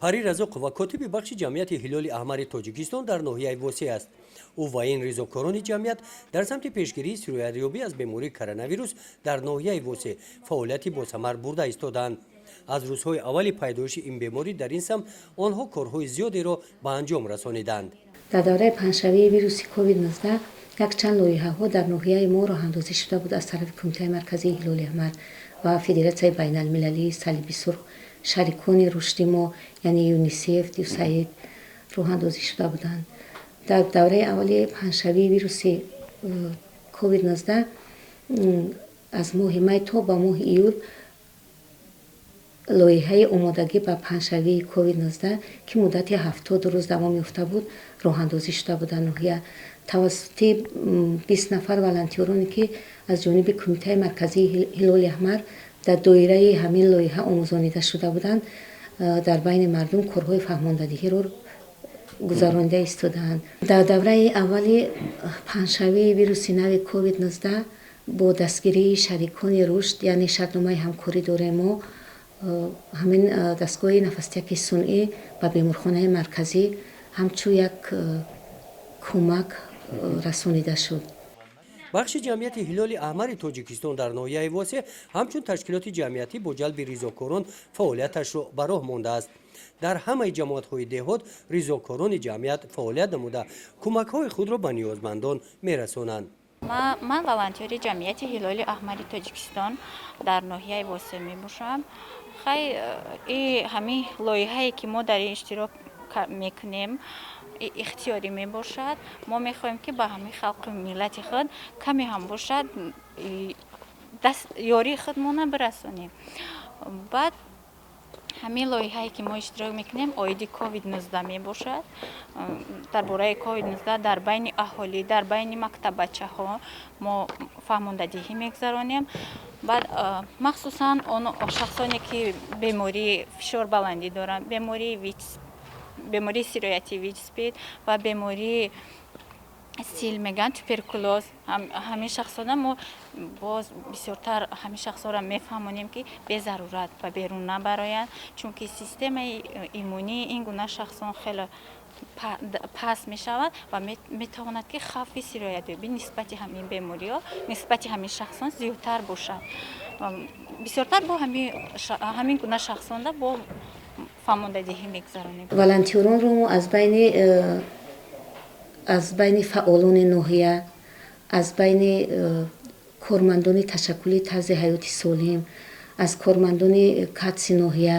Пари Разоқова котиби бахши ҷамъияти Ҳилоли Аҳмари Тоҷикистон дар ноҳияи Восеъ аст. Ӯ ва ин ризокорони ҷамъият дар самти пешгирии сироятёбӣ аз бемории коронавирус дар ноҳияи Восеъ фаъолияти босамар бурда истодаанд. Аз рӯзҳои аввали пайдоиши ин беморӣ дар ин самт онҳо корҳои зиёдеро ба анҷом расониданд. Дар давраи паҳншавии вируси COVID-19 якчанд лоиҳаҳо дар ноҳияи мо роҳандозӣ шуда буд аз тарафи Кумитаи марказии Ҳилоли Аҳмар ва Федератсияи байналмилалии Салиби Сурх, шарикони рушди мо, яъне ЮНИСЕФ, ЮСАИД роҳандозӣ шуда буданд. Дар давраи аввали паҳншавии вируси COVID-19 аз моҳи май то ба моҳи июл лоиҳаи омодагӣ ба паҳншавии COVID-19, ки муддати 70 рӯз давом ёфта буд, роҳандозӣ шуда буд дар ноҳия тавассути 20 нафар волонтёроне, ки аз ҷониби Кумитаи марказии Ҳилоли Аҳмар дар доираи ҳамин лоиҳа омӯзонида шуда буданд, дар байни мардум корҳои фаҳмондадиҳиро гузаронида истодаанд. Дар давраи аввали паҳншавии вируси нави COVID-19 бо дастгирии шарикони рушд, яъне шартномаи ҳамкорӣ дорем мо, ҳамин дастгоҳи нафастияки сунъӣ ба беморхонаи марказӣ ҳамчун як кӯмак расонида шуд. Бахши ҷамъияти Ҳилоли Аҳмари Тоҷикистон дар ноҳияи Восеъ ҳамчун ташкилоти ҷамъиятӣ бо ҷалби ризокорон фаъолияташро ба роҳ мондааст. Дар ҳамаи ҷамоатҳои деҳот ризокорони ҷамъият фаъолият намуда, кӯмакҳои худро ба ниёзмандон мерасонанд. Ман волонтёри ҷамъияти Ҳилоли Аҳмари Тоҷикистон дар ноҳияи Восеъ мебошам. Хай, и ҳамин лоиҳае, ки мо дар ин иштирок мекунем, ихтиёрӣ мебошад. Мо мехоҳем, ки ба ҳамин халқу миллати худ каме ҳам бошад, ёрии худмона бирасонем. Баъд ҳамин лоиҳае, ки мо иштирок мекунем, оиди COVID-19 мебошад. Дар бораи COVID-19 дар байни аҳолӣ, дар байни мактаббачаҳо мо фаҳмондадиҳӣ мегузаронем. Баъд махсусан он шахсоне, ки бемории фишорбаландӣ доранд, бемории ВИЧ, бемории сироятии ВИЧ, СПИД ва бемории сил мегӯянд, туберкулоз, ҳамин шахсона мо боз бисёртар ҳамин шахсҳоро мефаҳмонем, ки безарурат ба берун набароянд, чунки системаи иммунии ин гуна шахсон хеле паст мешавад ва метавонад, ки хавфи сироятёбӣ нисбати ҳамин бемориҳо нисбати ҳамин шахсон зиёдтар бошад. Бисёртар бо ҳамин гуна шахсонда бо фаҳмондадиҳӣ мегузаронем. Волонтёронро мо аз байни фаъолони ноҳия, аз байни кормандони ташаккули тарзи ҳаёти солим, аз кормандони КАТСи ноҳия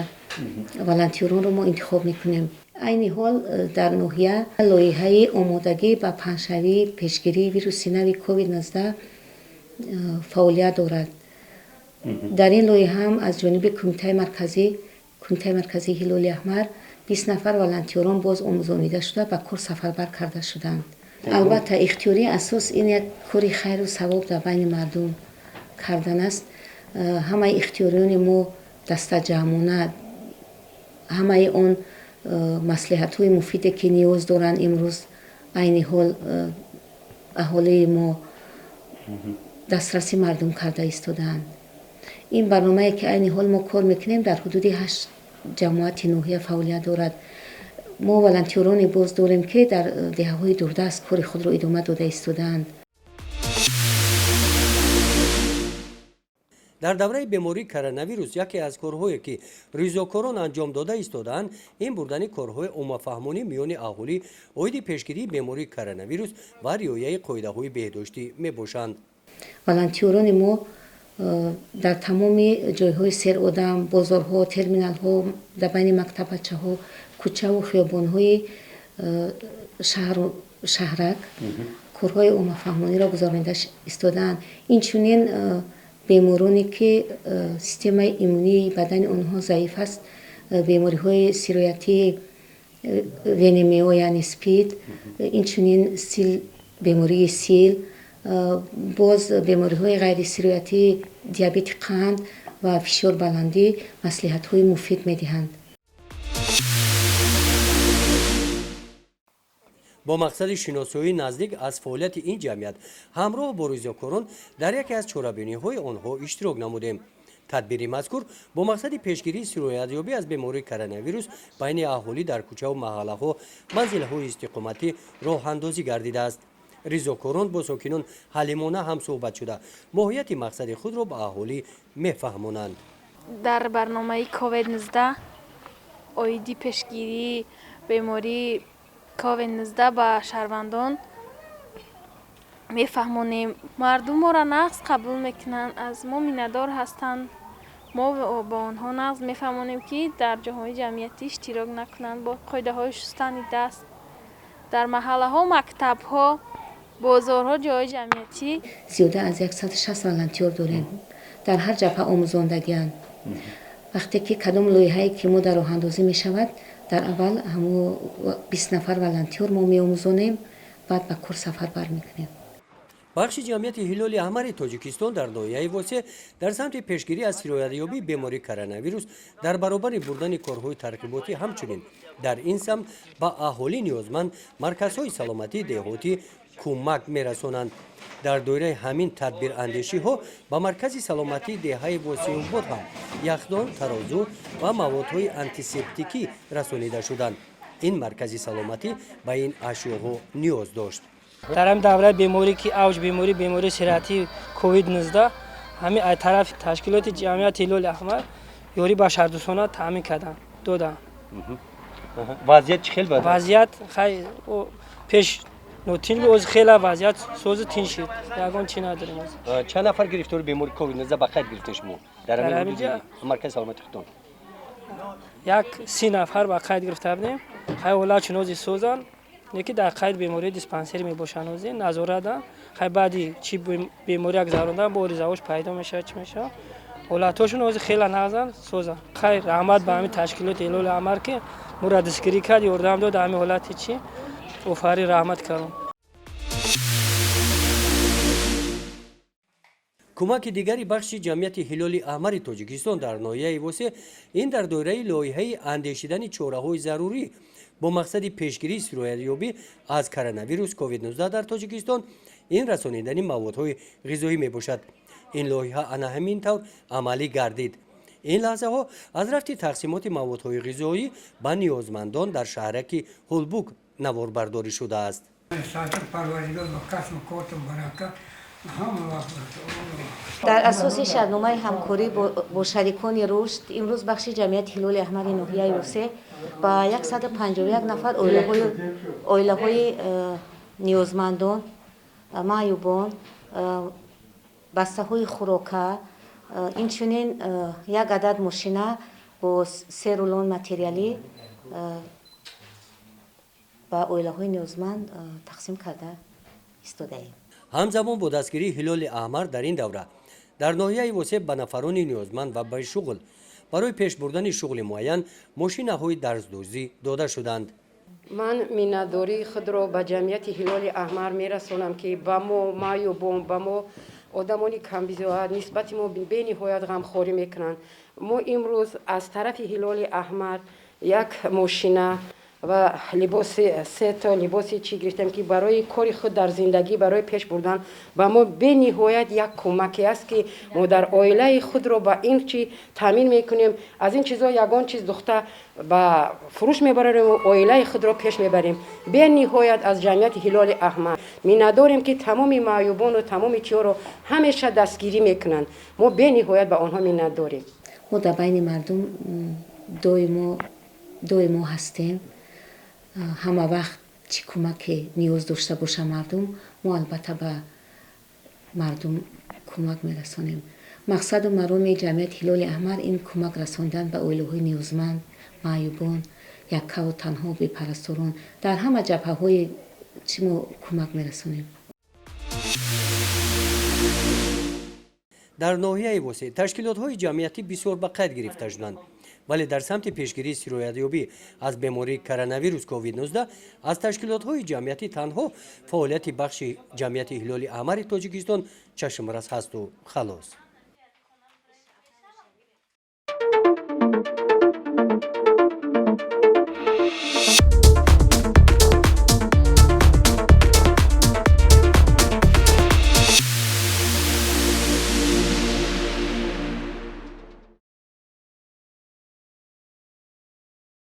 волонтёронро мо интихоб мекунем. Айни ҳол дар ноҳия лоиҳаи омодагӣ ба паҳншавии пешгирии вируси нави COVID-19 фаъолият дорад. Дар ин лоиҳаам аз ҷониби Кумитаи марказии Ҳилоли Аҳмар 20 нафар волонтёрон боз омӯзонида шуда, ба кор сафарбар карда шуданд. Албатта, ихтиёрии асос ин як кори хайру савоб дар байни мардум кардан аст. Ҳамаи ихтиёриёни мо дастаҷамъона ҳамаи он маслиҳатҳои муфиде, ки ниёз доранд имрӯз, айни ҳол аҳолии мо, дастраси мардум карда истодаанд. Ин барномае, ки айни ҳол мо кор мекунем, дар ҳудуди ҳашт ҷамоати ноҳия фаъолият дорад. Мо волонтёроне боз дорем, ки дар деҳаҳои дурдаст кори худро идома дода истодаанд. Дар давраи бемории коронавирус яке аз корҳое, ки ризокорон анҷом дода истодаанд, ин бурдани корҳои оммафаҳмонӣ миёни аҳолӣ оиди пешгирии бемории коронавирус ва риояи қоидаҳои беҳдоштӣ мебошанд. Волонтёрони мо дар тамоми ҷойҳои серодам, бозорҳо, терминалҳо, дар байни мактаббачаҳо, кӯчаву хиёбонҳои шаҳру шаҳрак корҳои оммафаҳмониро гузаронида истодаанд. Инчунин бемороне, ки системаи иммунии бадани онҳо заиф аст, бемориҳои сироятии ВНМО, яъне СПИД, инчунин сил, бемории сил, боз бемориҳои ғайрисироятии диабети қанд ва фишорбаландӣ маслиҳатҳои муфид медиҳанд. Бо мақсади шиносоии наздик аз фаъолияти ин ҷамъият ҳамроҳ бо ризокорон дар яке аз чорабиниҳои онҳо иштирок намудем. Тадбири мазкур бо мақсади пешгирии сироятёбӣ аз бемории коронавирус байни аҳолӣ дар кӯчаву маҳаллаҳо, манзилҳои истиқоматӣ роҳандозӣ гардидааст. Ризокорон бо сокинон ҳалимона ҳамсӯҳбат шуда, моҳияти мақсади худро ба аҳолӣ мефаҳмонанд. Дар барномаи COVID-19 оиди пешгирии бемории COVID-19 ба шаҳрвандон мефаҳмонем. Мардум моро нағз қабул мекунанд, аз мо миннатдор ҳастанд. Мо ба онҳо нағз мефаҳмонем, ки дар ҷоҳои ҷамъиятӣ иштирок накунанд, бо қоидаҳои шустани даст дар маҳаллаҳо, мактабҳо, бозорҳо, ҷойҳои ҷамъиятӣ. Зиёда аз 160 волонтёр дорем, дар ҳар ҷабҳа омӯзондагианд. Вақте ки кадом лоиҳае ки мо дар роҳандозӣ мешавад, дар аввал ҳамо 20 нафар волонтёр мо меомӯзонем, баъд ба кор сафарбар мекунем. Бахши ҷамъияти Ҳилоли Аҳмари Тоҷикистон дар ноҳияи Восеъ дар самти пешгирӣ аз сироятёбии бемории коронавирус дар баробари бурдани корҳои тарғиботӣ, ҳамчунин дар ин самт ба аҳолӣ ниёзманд марказҳои саломатии деҳотӣ кӯмак мерасонанд. Дар доираи ҳамин тадбирандешиҳо ба маркази саломатии деҳаи Восеъобод ҳам яхдон, тарозу ва маводҳои антисептикӣ расонида шуданд. Ин маркази саломатӣ ба ин ашёҳо ниёз дошт. Дар ҳамин давраи беморӣ, ки авҷ бемории сироятии COVID-19, ҳамин аз тарафи ташкилоти ҷамъияти Ҳилоли Аҳмар ёрӣ башардӯстона таъмин карданд, доданд. Вазъият чӣ хел? Вазъият хай, пеш нотинҷ буд, ҳозир хела вазъият созу тинҷ шид, ягон чӣ надорем. Чанд нафар гирифтори бемории COVID-19 ба қайд гирифта шумо дар ҳамин маркази саломатии худтон? Як 30 нафар ба қайд гирифта будем. Хай, ҳолатшон ҳозир созанд, леки дар қайд бемории диспансер мебошанд, ҳозир назоратанд. Хай, баъди чӣ бемория гузарондан бо оризаҳош пайдо мешавад, чӣ мешавад. Ҳолатҳошон ҳозир хела нағзанд, созанд. Хай, раҳмат ба ҳамин ташкилоти Ҳилоли Аҳмар, ки моро дастгирӣ кард, ёрдам дод ҳамин ҳолати чӣ. Офарин, раҳмат калом. Кӯмаки дигари бахши ҷамъияти Ҳилоли Аҳмари Тоҷикистон дар ноҳияи Восеъ ин дар доираи лоиҳаи андешидани чораҳои зарурӣ бо мақсади пешгирии сироятёбӣ аз коронавирус COVID-19 дар Тоҷикистон ин расонидани маводҳои ғизоӣ мебошад. Ин лоиҳа ана ҳамин тавр амалӣ гардид. Ин лаҳзаҳо аз рафти тақсимоти маводҳои ғизоӣ ба ниёзмандон дар шаҳраки Ҳулбук наворбардорӣ шудааст. Дар асоси шартномаи ҳамкорӣ бо шарикони рушд, имрӯз бахши ҷамъияти Ҳилоли Аҳмари ноҳияи Восеъ ба 151 нафар оилаҳои ниёзмандон, маъюбон бастаҳои хӯрока, инчунин як адад мошина бо се рулон материалӣ ба оилаҳои ниёзманд тақсим карда истодаем. Ҳамзамон бо дастгирии Ҳилоли Аҳмар дар ин давра дар ноҳияи Восеъ ба нафарони ниёзманд ва бешуғл барои пеш бурдани шуғли муайян мошинаҳои дарздӯзӣ дода шуданд. Ман миннатдории худро ба ҷамъияти Ҳилоли Аҳмар мерасонам, ки ба мо маъюбон, ба мо одамони камбизоат нисбати мо бениҳоят ғамхорӣ мекунанд. Мо имрӯз аз тарафи Ҳилоли Аҳмар як мошина ва либоси, сето либоси чӣ гирифтем, ки барои кори худ дар зиндагӣ, барои пеш бурдан ба мо бениҳоят як кӯмаке аст, ки мо дар оилаи худро ба ин чӣ таъмин мекунем. Аз ин чизҳо ягон чиз духта ба фурӯш мебарем, оилаи худро пеш мебарем. Бениҳоят аз ҷамъияти Ҳилоли Аҳмар миннатдорем, ки тамоми маъюбону тамоми чиҳоро ҳамеша дастгирӣ мекунанд. Мо бениҳоят ба онҳо миннатдорем. Мо дар байни мардум доимо ҳастем. Ҳама вақт чӣ кӯмаке ниёз дошта боша мардум, мо албатта ба мардум кӯмак мерасонем. Мақсаду мароми ҷамъияти Ҳилоли Аҳмар ин кӯмак расондан ба оилаҳои ниёзманд, маъюбон, яккаву танҳо, бепарасторон. Дар ҳама ҷабҳаҳои чӣ мо кӯмак мерасонем. Дар ноҳияи Восеъ ташкилотҳои ҷамъиятӣ бисёр ба қайд гирифта шуданд, вале дар самти пешгирии сироятёбӣ аз бемории коронавирус COVID-19 аз ташкилотҳои ҷамъиятӣ танҳо фаъолияти бахши ҷамъияти Ҳилоли Аҳмари Тоҷикистон чашмрас ҳасту халос.